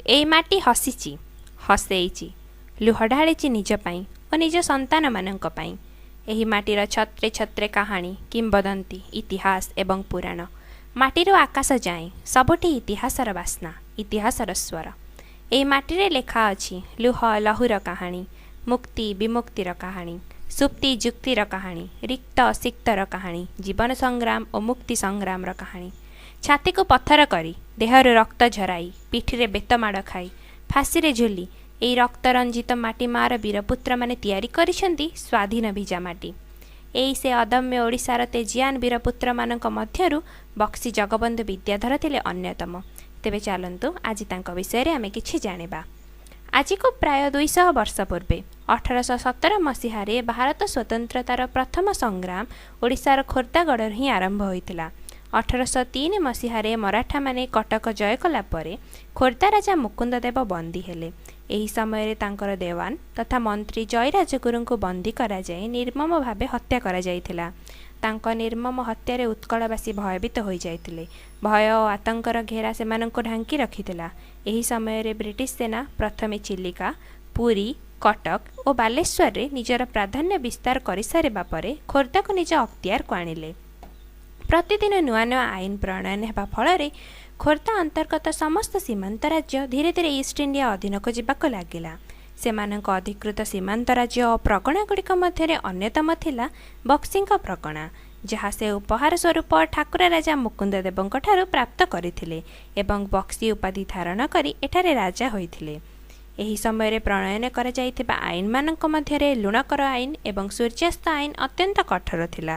ଏଇ ମାଟି ହସିଛି, ହସେଇଛି, ଲୁହ ଢାଳିଛି ନିଜ ପାଇଁ ଓ ନିଜ ସନ୍ତାନମାନଙ୍କ ପାଇଁ। ଏହି ମାଟିର ଛତ୍ରେ ଛତ୍ରେ କାହାଣୀ, କିମ୍ବଦନ୍ତୀ, ଇତିହାସ ଏବଂ ପୁରାଣ। ମାଟିରୁ ଆକାଶ ଯାଏଁ ସବୁଠି ଇତିହାସର ବାସ୍ନା, ଇତିହାସର ସ୍ୱର। ଏହି ମାଟିରେ ଲେଖା ଅଛି ଲୁହ ଲହୁର କାହାଣୀ, ମୁକ୍ତି ବିମୁକ୍ତିର କାହାଣୀ, ସୁପ୍ତି ଯୁକ୍ତିର କାହାଣୀ, ରିକ୍ତ ସିକ୍ତର କାହାଣୀ, ଜୀବନ ସଂଗ୍ରାମ ଓ ମୁକ୍ତି ସଂଗ୍ରାମର କାହାଣୀ। ଛାତିକୁ ପଥର କରି, ଦେହରୁ ରକ୍ତ ଝରାଇ, ପିଠିରେ ବେତ ମାଡ଼ ଖାଇ, ଫାଶୀରେ ଝୁଲି ଏଇ ରକ୍ତରଞ୍ଜିତ ମାଟି ମାଆର ବୀରପୁତ୍ରମାନେ ତିଆରି କରିଛନ୍ତି ସ୍ୱାଧୀନ ଭିଜା ମାଟି। ଏଇ ସେ ଅଦମ୍ୟ ଓଡ଼ିଶାର ତେଜିଆନ ବୀରପୁତ୍ରମାନଙ୍କ ମଧ୍ୟରୁ ବକ୍ସି ଜଗବନ୍ଧୁ ବିଦ୍ୟାଧର ଥିଲେ ଅନ୍ୟତମ। ତେବେ ଚାଲନ୍ତୁ ଆଜି ତାଙ୍କ ବିଷୟରେ ଆମେ କିଛି ଜାଣିବା। ଆଜିକୁ ପ୍ରାୟ 200 ବର୍ଷ ପୂର୍ବେ 1817 ମସିହାରେ ଭାରତ ସ୍ୱତନ୍ତ୍ରତାର ପ୍ରଥମ ସଂଗ୍ରାମ ଓଡ଼ିଶାର ଖୋର୍ଦ୍ଧାଗଡ଼ରୁ ହିଁ ଆରମ୍ଭ ହୋଇଥିଲା। 1803 ମସିହାରେ ମରାଠାମାନେ କଟକ ଜୟ କଲା ପରେ ଖୋର୍ଦ୍ଧା ରାଜା ମୁକୁନ୍ଦଦେବ ବନ୍ଦୀ ହେଲେ। ଏହି ସମୟରେ ତାଙ୍କର ଦେୱାନ ତଥା ମନ୍ତ୍ରୀ ଜୟ ରାଜଗୁରୁଙ୍କୁ ବନ୍ଦୀ କରାଯାଇ ନିର୍ମମ ଭାବେ ହତ୍ୟା କରାଯାଇଥିଲା। ତାଙ୍କ ନିର୍ମମ ହତ୍ୟାରେ ଉତ୍କଳବାସୀ ଭୟଭୀତ ହୋଇଯାଇଥିଲେ। ଭୟ ଓ ଆତଙ୍କର ଘେରା ସେମାନଙ୍କୁ ଢାଙ୍କି ରଖିଥିଲା। ଏହି ସମୟରେ ବ୍ରିଟିଶ ସେନା ପ୍ରଥମେ ଚିଲିକା, ପୁରୀ, କଟକ ଓ ବାଲେଶ୍ୱରରେ ନିଜର ପ୍ରାଧାନ୍ୟ ବିସ୍ତାର କରିସାରିବା ପରେ ଖୋର୍ଦ୍ଧାକୁ ନିଜ ଅକ୍ତିଆରକୁ ଆଣିଲେ। ପ୍ରତିଦିନ ନୂଆ ନୂଆ ଆଇନ ପ୍ରଣୟନ ହେବା ଫଳରେ ଖୋର୍ଦ୍ଧା ଅନ୍ତର୍ଗତ ସମସ୍ତ ସୀମାନ୍ତ ରାଜ୍ୟ ଧୀରେ ଧୀରେ ଇଷ୍ଟ ଇଣ୍ଡିଆ ଅଧୀନକୁ ଯିବାକୁ ଲାଗିଲା। ସେମାନଙ୍କ ଅଧିକୃତ ସୀମାନ୍ତ ରାଜ୍ୟ ଓ ପ୍ରଗଣାଗୁଡ଼ିକ ମଧ୍ୟରେ ଅନ୍ୟତମ ଥିଲା ବକ୍ସିଙ୍କ ପ୍ରଗଣା, ଯାହା ସେ ଉପହାର ସ୍ୱରୂପ ଠାକୁର ରାଜା ମୁକୁନ୍ଦଦେବଙ୍କଠାରୁ ପ୍ରାପ୍ତ କରିଥିଲେ ଏବଂ ବକ୍ସି ଉପାଧି ଧାରଣ କରି ଏଠାରେ ରାଜା ହୋଇଥିଲେ। ଏହି ସମୟରେ ପ୍ରଣୟନ କରାଯାଇଥିବା ଆଇନମାନଙ୍କ ମଧ୍ୟରେ ଲୁଣକର ଆଇନ ଏବଂ ସୂର୍ଯ୍ୟାସ୍ତ ଆଇନ ଅତ୍ୟନ୍ତ କଠୋର ଥିଲା,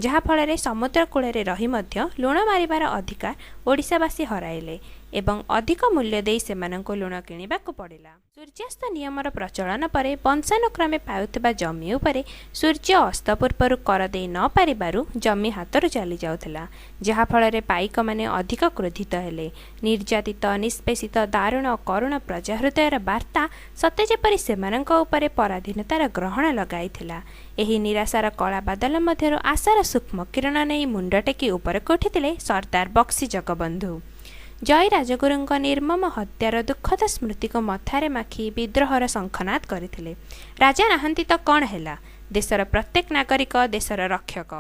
ଯାହାଫଳରେ ସମୁଦ୍ର କୂଳରେ ରହି ମଧ୍ୟ ଲୁଣ ମାରିବାର ଅଧିକାର ଓଡ଼ିଶାବାସୀ ହରାଇଲେ ଏବଂ ଅଧିକ ମୂଲ୍ୟ ଦେଇ ସେମାନଙ୍କୁ ଲୁଣ କିଣିବାକୁ ପଡ଼ିଲା। ସୂର୍ଯ୍ୟାସ୍ତ ନିୟମର ପ୍ରଚଳନ ପରେ ବଂଶାନୁକ୍ରମେ ପାଉଥିବା ଜମି ଉପରେ ସୂର୍ଯ୍ୟ ଅସ୍ତ ପୂର୍ବରୁ କର ଦେଇ ନ ପାରିବାରୁ ଜମି ହାତରୁ ଚାଲିଯାଉଥିଲା, ଯାହାଫଳରେ ପାଇକମାନେ ଅଧିକ କ୍ରୋଧିତ ହେଲେ। ନିର୍ଯାତିତ, ନିଷ୍ପେଷିତ, ଦାରୁଣ କରୁଣ ପ୍ରଜା ହୃଦୟର ବାର୍ତ୍ତା ସତେ ଯେପରି ସେମାନଙ୍କ ଉପରେ ପରାଧୀନତାର ଗ୍ରହଣ ଲଗାଇଥିଲା। ଏହି ନିରାଶାର କଳା ବାଦଲ ମଧ୍ୟରୁ ଆଶାର ସୂକ୍ଷ୍ମ କିରଣ ନେଇ ମୁଣ୍ଡ ଟେକି ଉପରକୁ ଉଠିଥିଲେ ସର୍ଦ୍ଦାର ବକ୍ସି ଜଗବନ୍ଧୁ। ଜୟ ରାଜଗୁରୁଙ୍କ ନିର୍ମମ ହତ୍ୟାର ଦୁଃଖଦ ସ୍ମୃତିକୁ ମଥାରେ ମାଖି ବିଦ୍ରୋହର ଶଙ୍ଖନାଦ କରିଥିଲେ। ରାଜା ନାହାନ୍ତି ତ କ'ଣ ହେଲା, ଦେଶର ପ୍ରତ୍ୟେକ ନାଗରିକ ଦେଶର ରକ୍ଷକ।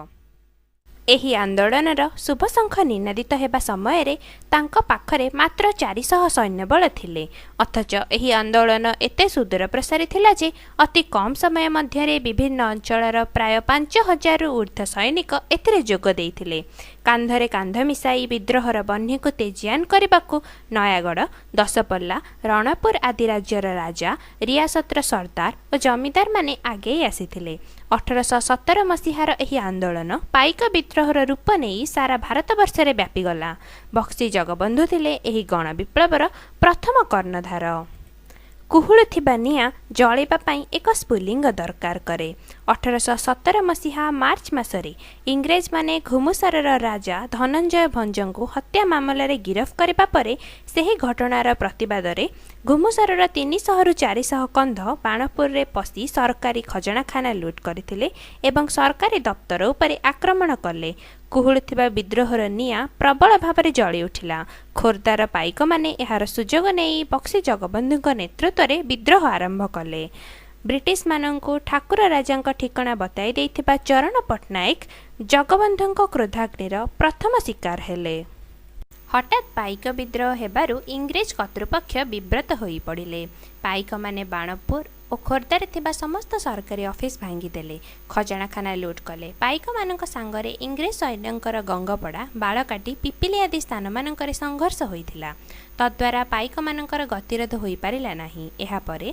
ଏହି ଆନ୍ଦୋଳନର ଶୁଭଶଙ୍ଖ ନିନାଦିତ ହେବା ସମୟରେ ତାଙ୍କ ପାଖରେ ମାତ୍ର 400 ସୈନ୍ୟବଳ ଥିଲେ। ଅଥଚ ଏହି ଆନ୍ଦୋଳନ ଏତେ ସୁଦୂର ପ୍ରସାରୀ ଥିଲା ଯେ ଅତି କମ୍ ସମୟ ମଧ୍ୟରେ ବିଭିନ୍ନ ଅଞ୍ଚଳର ପ୍ରାୟ 5000ରୁ ଉର୍ଦ୍ଧ୍ୱ ସୈନିକ ଏଥିରେ ଯୋଗ ଦେଇଥିଲେ। କାନ୍ଧରେ କାନ୍ଧ ମିଶାଇ ବିଦ୍ରୋହର ବହ୍ନିକୁ ତେଜିଆନ କରିବାକୁ ନୟାଗଡ଼, ଦଶପଲ୍ଲା, ରଣପୁର ଆଦି ରାଜ୍ୟର ରାଜା, ରିଆସତର ସର୍ଦ୍ଦାର ଓ ଜମିଦାରମାନେ ଆଗେଇ ଆସିଥିଲେ। 1817 ମସିହାର ଏହି ଆନ୍ଦୋଳନ ପାଇକ ବିଦ୍ରୋହର ରୂପ ନେଇ ସାରା ଭାରତବର୍ଷରେ ବ୍ୟାପିଗଲା। ବକ୍ସି ଜଗବନ୍ଧୁ ଥିଲେ ଏହି ଗଣବିପ୍ଳବର ପ୍ରଥମ କର୍ଣ୍ଣଧାର। କୁହୁଳୁଥିବା ନିଆଁ ଜଳିବା ପାଇଁ ଏକ ସ୍ଫୁଲିଙ୍ଗ ଦରକାର କରେ। 1817 ମସିହା ମାର୍ଚ୍ଚ ମାସରେ ଇଂରେଜମାନେ ଘୁମୁସରର ରାଜା ଧନଞ୍ଜୟ ଭଞ୍ଜଙ୍କୁ ହତ୍ୟା ମାମଲାରେ ଗିରଫ କରିବା ପରେ ସେହି ଘଟଣାର ପ୍ରତିବାଦରେ ଘୁମୁସରର 300ରୁ 400 କନ୍ଧ ବାଣପୁରରେ ପଶି ସରକାରୀ ଖଜଣାଖାନା ଲୁଟ୍ କରିଥିଲେ ଏବଂ ସରକାରୀ ଦପ୍ତର ଉପରେ ଆକ୍ରମଣ କଲେ। କୁହୁଳୁଥିବା ବିଦ୍ରୋହର ନିଆଁ ପ୍ରବଳ ଭାବରେ ଜଳି ଉଠିଲା। ଖୋର୍ଦ୍ଧାର ପାଇକମାନେ ଏହାର ସୁଯୋଗ ନେଇ ବକ୍ସି ଜଗବନ୍ଧୁଙ୍କ ନେତୃତ୍ୱରେ ବିଦ୍ରୋହ ଆରମ୍ଭ କଲେ। ବ୍ରିଟିଶମାନଙ୍କୁ ଠାକୁର ରାଜାଙ୍କ ଠିକଣା ବତାଇ ଦେଇଥିବା ଚରଣ ପଟ୍ଟନାୟକ ଜଗବନ୍ଧୁଙ୍କ କ୍ରୋଧାଗ୍ନିର ପ୍ରଥମ ଶିକାର ହେଲେ। ହଠାତ୍ ପାଇକ ବିଦ୍ରୋହ ହେବାରୁ ଇଂରେଜ କର୍ତ୍ତୃପକ୍ଷ ବିବ୍ରତ ହୋଇପଡ଼ିଲେ। ପାଇକମାନେ ବାଣପୁର ଓ ଖୋର୍ଦ୍ଧାରେ ଥିବା ସମସ୍ତ ସରକାରୀ ଅଫିସ ଭାଙ୍ଗିଦେଲେ, ଖଜଣାଖାନା ଲୁଟ୍ କଲେ। ପାଇକମାନଙ୍କ ସାଙ୍ଗରେ ଇଂରେଜ ସୈନ୍ୟଙ୍କର ଗଙ୍ଗପଡ଼ା, ବାଳକାଟି, ପିପିଲି ଆଦି ସ୍ଥାନମାନଙ୍କରେ ସଂଘର୍ଷ ହୋଇଥିଲା। ତଦ୍ୱାରା ପାଇକମାନଙ୍କର ଗତିରୋଧ ହୋଇପାରିଲା ନାହିଁ। ଏହାପରେ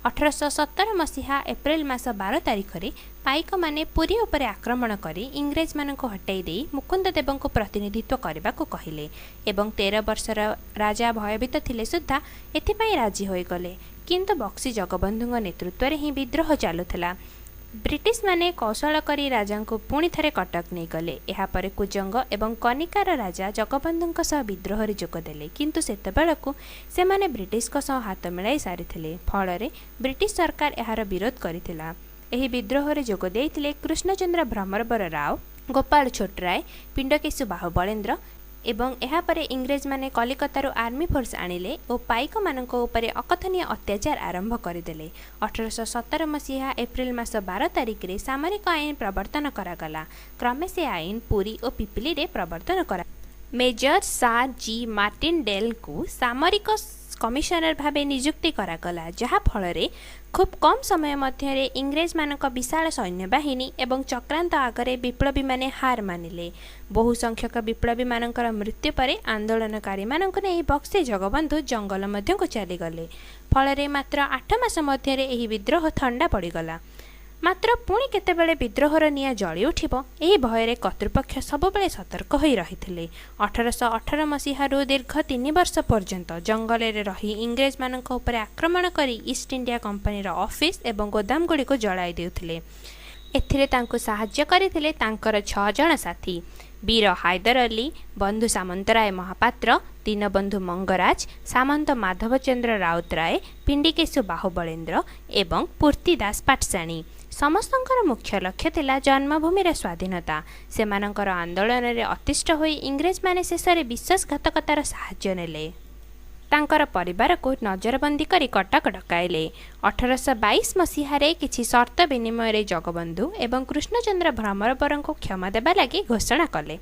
1817 ମସିହା ଏପ୍ରିଲ ମାସ 12 ତାରିଖରେ ପାଇକମାନେ ପୁରୀ ଉପରେ ଆକ୍ରମଣ କରି ଇଂରେଜମାନଙ୍କୁ ହଟାଇ ଦେଇ ମୁକୁନ୍ଦଦେବଙ୍କୁ ପ୍ରତିନିଧିତ୍ୱ କରିବାକୁ କହିଲେ ଏବଂ 13 ବର୍ଷର ରାଜା ଭୟଭୀତ ଥିଲେ ସୁଦ୍ଧା ଏଥିପାଇଁ ରାଜି ହୋଇଗଲେ। କିନ୍ତୁ ବକ୍ସି ଜଗବନ୍ଧୁଙ୍କ ନେତୃତ୍ୱରେ ହିଁ ବିଦ୍ରୋହ ଚାଲୁଥିଲା। ବ୍ରିଟିଶମାନେ କୌଶଳ କରି ରାଜାଙ୍କୁ ପୁଣି ଥରେ କଟକ ନେଇଗଲେ। ଏହାପରେ କୁଜଙ୍ଗ ଏବଂ କନିକାର ରାଜା ଜଗବନ୍ଧୁଙ୍କ ସହ ବିଦ୍ରୋହରେ ଯୋଗ ଦେଲେ, କିନ୍ତୁ ସେତେବେଳକୁ ସେମାନେ ବ୍ରିଟିଶଙ୍କ ସହ ହାତ ମିଳାଇ ସାରିଥିଲେ। ଫଳରେ ବ୍ରିଟିଶ ସରକାର ଏହାର ବିରୋଧ କରିଥିଲା। ଏହି ବିଦ୍ରୋହରେ ଯୋଗ ଦେଇଥିଲେ କୃଷ୍ଣଚନ୍ଦ୍ର ଭ୍ରମରବର ରାଓ, ଗୋପାଳ ଛୋଟରାୟ, ପିଣ୍ଡକେଶୁ ବାହୁବଳେନ୍ଦ୍ର, ଏବଂ ଏହାପରେ ଇଂରେଜମାନେ କଲିକତାରୁ ଆର୍ମି ଫୋର୍ସ ଆଣିଲେ ଓ ପାଇକମାନଙ୍କ ଉପରେ ଅକଥନୀୟ ଅତ୍ୟାଚାର ଆରମ୍ଭ କରିଦେଲେ। 1817 ମସିହା ଏପ୍ରିଲ ମାସ 12 ତାରିଖରେ ସାମରିକ ଆଇନ ପ୍ରବର୍ତ୍ତନ କରାଗଲା। କ୍ରମେ ସେ ଆଇନ ପୁରୀ ଓ ପିପିଲିରେ ପ୍ରବର୍ତ୍ତନ କରା ମେଜର ସାର୍ ଜି ମାର୍ଟିନଡେଲଙ୍କୁ ସାମରିକ କମିଶନର ଭାବେ ନିଯୁକ୍ତି କରାଗଲା, ଯାହାଫଳରେ ଖୁବ୍ କମ୍ ସମୟ ମଧ୍ୟରେ ଇଂରେଜମାନଙ୍କ ବିଶାଳ ସୈନ୍ୟବାହିନୀ ଏବଂ ଚକ୍ରାନ୍ତ ଆଗରେ ବିପ୍ଳବୀମାନେ ହାର ମାନିଲେ। ବହୁ ସଂଖ୍ୟକ ବିପ୍ଳବୀମାନଙ୍କର ମୃତ୍ୟୁ ପରେ ଆନ୍ଦୋଳନକାରୀମାନଙ୍କୁ ନେଇ ବକ୍ସି ଜଗବନ୍ଧୁ ଜଙ୍ଗଲ ମଧ୍ୟକୁ ଚାଲିଗଲେ। ଫଳରେ ମାତ୍ର 8 ମାସ ମଧ୍ୟରେ ଏହି ବିଦ୍ରୋହ ଥଣ୍ଡା ପଡ଼ିଗଲା। ମାତ୍ର ପୁଣି କେତେବେଳେ ବିଦ୍ରୋହର ନିଆଁ ଜଳି ଉଠିବ, ଏହି ଭୟରେ କର୍ତ୍ତୃପକ୍ଷ ସବୁବେଳେ ସତର୍କ ହୋଇ ରହିଥିଲେ। 1818 ମସିହାରୁ ଦୀର୍ଘ 3 ବର୍ଷ ପର୍ଯ୍ୟନ୍ତ ଜଙ୍ଗଲରେ ରହି ଇଂରେଜମାନଙ୍କ ଉପରେ ଆକ୍ରମଣ କରି ଇଷ୍ଟ ଇଣ୍ଡିଆ କମ୍ପାନୀର ଅଫିସ ଏବଂ ଗୋଦାମଗୁଡ଼ିକୁ ଜଳାଇ ଦେଉଥିଲେ। ଏଥିରେ ତାଙ୍କୁ ସାହାଯ୍ୟ କରିଥିଲେ ତାଙ୍କର 6 ଜଣ ସାଥୀ: ବୀର ହାଇଦର ଅଲ୍ଲୀ, ବନ୍ଧୁ ସାମନ୍ତରାୟ ମହାପାତ୍ର, ଦୀନବନ୍ଧୁ ମଙ୍ଗରାଜ, ସାମନ୍ତ ମାଧବଚନ୍ଦ୍ର ରାଉତରାୟ, ପିଣ୍ଡିକେଶୁ ବାହୁବଳେନ୍ଦ୍ର ଏବଂ ପୂର୍ତ୍ତି ଦାସ ପାଟଶାଣୀ। ସମସ୍ତଙ୍କର ମୁଖ୍ୟ ଲକ୍ଷ୍ୟ ଥିଲା ଜନ୍ମଭୂମିର ସ୍ୱାଧୀନତା। ସେମାନଙ୍କର ଆନ୍ଦୋଳନରେ ଅତିଷ୍ଠ ହୋଇ ଇଂରେଜମାନେ ଶେଷରେ ବିଶ୍ୱାସଘାତକତାର ସାହାଯ୍ୟ ନେଲେ। ତାଙ୍କର ପରିବାରକୁ ନଜରବନ୍ଦୀ କରି କଟକ ଡକାଇଲେ। 1822 ମସିହାରେ କିଛି ସର୍ତ୍ତ ବିନିମୟରେ ଜଗବନ୍ଧୁ ଏବଂ କୃଷ୍ଣଚନ୍ଦ୍ର ଭ୍ରମରବରଙ୍କୁ କ୍ଷମା ଦେବା ଲାଗି ଘୋଷଣା କଲେ।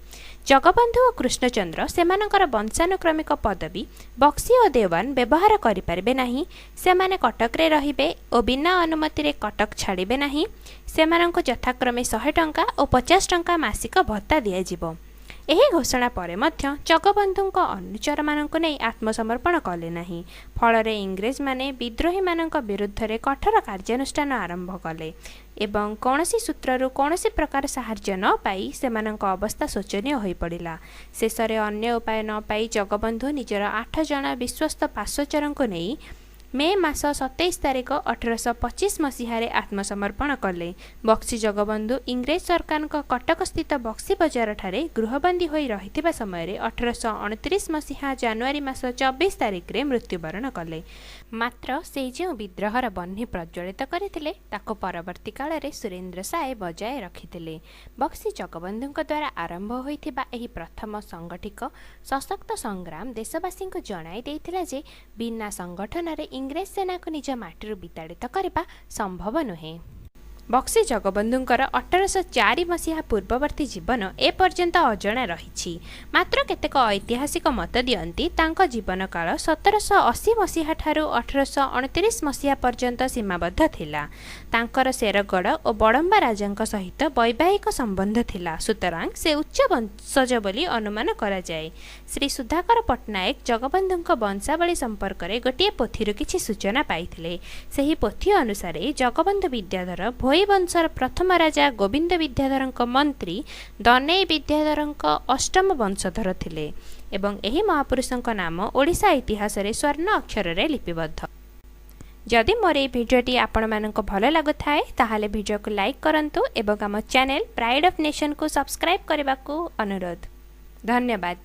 ଜଗବନ୍ଧୁ ଓ କୃଷ୍ଣଚନ୍ଦ୍ର ସେମାନଙ୍କର ବଂଶାନୁକ୍ରମିକ ପଦବୀ ବକ୍ସି ଓ ଦେୱାନ ବ୍ୟବହାର କରିପାରିବେ ନାହିଁ। ସେମାନେ କଟକରେ ରହିବେ ଓ ବିନା ଅନୁମତିରେ କଟକ ଛାଡ଼ିବେ ନାହିଁ। ସେମାନଙ୍କୁ ଯଥାକ୍ରମେ 100 ଟଙ୍କା ଓ 50 ଟଙ୍କା ମାସିକ ଭତ୍ତା ଦିଆଯିବ। ଏହି ଘୋଷଣା ପରେ ମଧ୍ୟ ଜଗବନ୍ଧୁଙ୍କ ଅନୁଚରମାନଙ୍କୁ ନେଇ ଆତ୍ମସମର୍ପଣ କଲେ ନାହିଁ। ଫଳରେ ଇଂରେଜମାନେ ବିଦ୍ରୋହୀମାନଙ୍କ ବିରୁଦ୍ଧରେ କଠୋର କାର୍ଯ୍ୟାନୁଷ୍ଠାନ ଆରମ୍ଭ କଲେ ଏବଂ କୌଣସି ସୂତ୍ରରୁ କୌଣସି ପ୍ରକାର ସାହାଯ୍ୟ ନ ପାଇ ସେମାନଙ୍କ ଅବସ୍ଥା ଶୋଚନୀୟ ହୋଇପଡ଼ିଲା। ଶେଷରେ ଅନ୍ୟ ଉପାୟ ନ ପାଇ ଜଗବନ୍ଧୁ ନିଜର 8 ଜଣ ବିଶ୍ୱସ୍ତ ପାର୍ଶ୍ୱଚରଙ୍କୁ ନେଇ ମେ ମାସ 27 ତାରିଖ 1825 ମସିହାରେ ଆତ୍ମସମର୍ପଣ କଲେ। ବକ୍ସି ଜଗବନ୍ଧୁ ଇଂରେଜ ସରକାରଙ୍କ କଟକସ୍ଥିତ ବକ୍ସି ବଜାରଠାରେ ଗୃହବନ୍ଦୀ ହୋଇ ରହିଥିବା ସମୟରେ 1829 ମସିହା ଜାନୁଆରୀ ମାସ 24 ତାରିଖରେ ମୃତ୍ୟୁବରଣ କଲେ। ମାତ୍ର ସେ ଯେଉଁ ବିଦ୍ରୋହର ବହ୍ନି ପ୍ରଜ୍ୱଳିତ କରିଥିଲେ, ତାକୁ ପରବର୍ତ୍ତୀ କାଳରେ ସୁରେନ୍ଦ୍ର ସାଏ ବଜାୟ ରଖିଥିଲେ। ବକ୍ସି ଜଗବନ୍ଧୁଙ୍କ ଦ୍ୱାରା ଆରମ୍ଭ ହୋଇଥିବା ଏହି ପ୍ରଥମ ସଂଗଠିତ ସଶକ୍ତ ସଂଗ୍ରାମ ଦେଶବାସୀଙ୍କୁ ଜଣାଇ ଦେଇଥିଲା ଯେ ବିନା ସଂଗଠନରେ ଇଂରେଜ ସେନାକୁ ନିଜ ମାଟିରୁ ବିତାଡ଼ିତ କରିବା ସମ୍ଭବ ନୁହେଁ। ବକ୍ସି ଜଗବନ୍ଧୁଙ୍କର 1804 ମସିହା ପୂର୍ବବର୍ତ୍ତୀ ଜୀବନ ଏପର୍ଯ୍ୟନ୍ତ ଅଜଣା ରହିଛି। ମାତ୍ର କେତେକ ଐତିହାସିକ ମତ ଦିଅନ୍ତି, ତାଙ୍କ ଜୀବନକାଳ 1780 ମସିହାଠାରୁ 1829 ମସିହା ପର୍ଯ୍ୟନ୍ତ ସୀମାବଦ୍ଧ ଥିଲା। ତାଙ୍କର ଶେରଗଡ଼ ଓ ବଡ଼ମ୍ବା ରାଜାଙ୍କ ସହିତ ବୈବାହିକ ସମ୍ବନ୍ଧ ଥିଲା। ସୁତରାଂ ସେ ଉଚ୍ଚ ବଂଶଜ ବୋଲି ଅନୁମାନ କରାଯାଏ। ଶ୍ରୀ ସୁଧାକର ପଟ୍ଟନାୟକ ଜଗବନ୍ଧୁଙ୍କ ବଂଶାବଳୀ ସମ୍ପର୍କରେ ଗୋଟିଏ ପୋଥିରୁ କିଛି ସୂଚନା ପାଇଥିଲେ। ସେହି ପୋଥି ଅନୁସାରେ ଜଗବନ୍ଧୁ ବିଦ୍ୟାଧର ଭୋଇ ବଂଶର ପ୍ରଥମ ରାଜା ଗୋବିନ୍ଦ ବିଦ୍ୟାଧରଙ୍କ ମନ୍ତ୍ରୀ ଦନେଇ ବିଦ୍ୟାଧରଙ୍କ ଅଷ୍ଟମ ବଂଶଧର ଥିଲେ ଏବଂ ଏହି ମହାପୁରୁଷଙ୍କ ନାମ ଓଡ଼ିଶା ଇତିହାସରେ ସ୍ୱର୍ଣ୍ଣ ଅକ୍ଷରରେ ଲିପିବଦ୍ଧ। ଯଦି ମୋର ଏହି ଭିଡ଼ିଓଟି ଆପଣମାନଙ୍କୁ ଭଲ ଲାଗୁଥାଏ, ତାହେଲେ ଭିଡ଼ିଓକୁ ଲାଇକ୍ କରନ୍ତୁ ଏବଂ ଆମ ଚ୍ୟାନେଲ୍ ପ୍ରାଇଡ୍ ଅଫ୍ ନେସନ୍କୁ ସବସ୍କ୍ରାଇବ୍ କରିବାକୁ ଅନୁରୋଧ। ଧନ୍ୟବାଦ।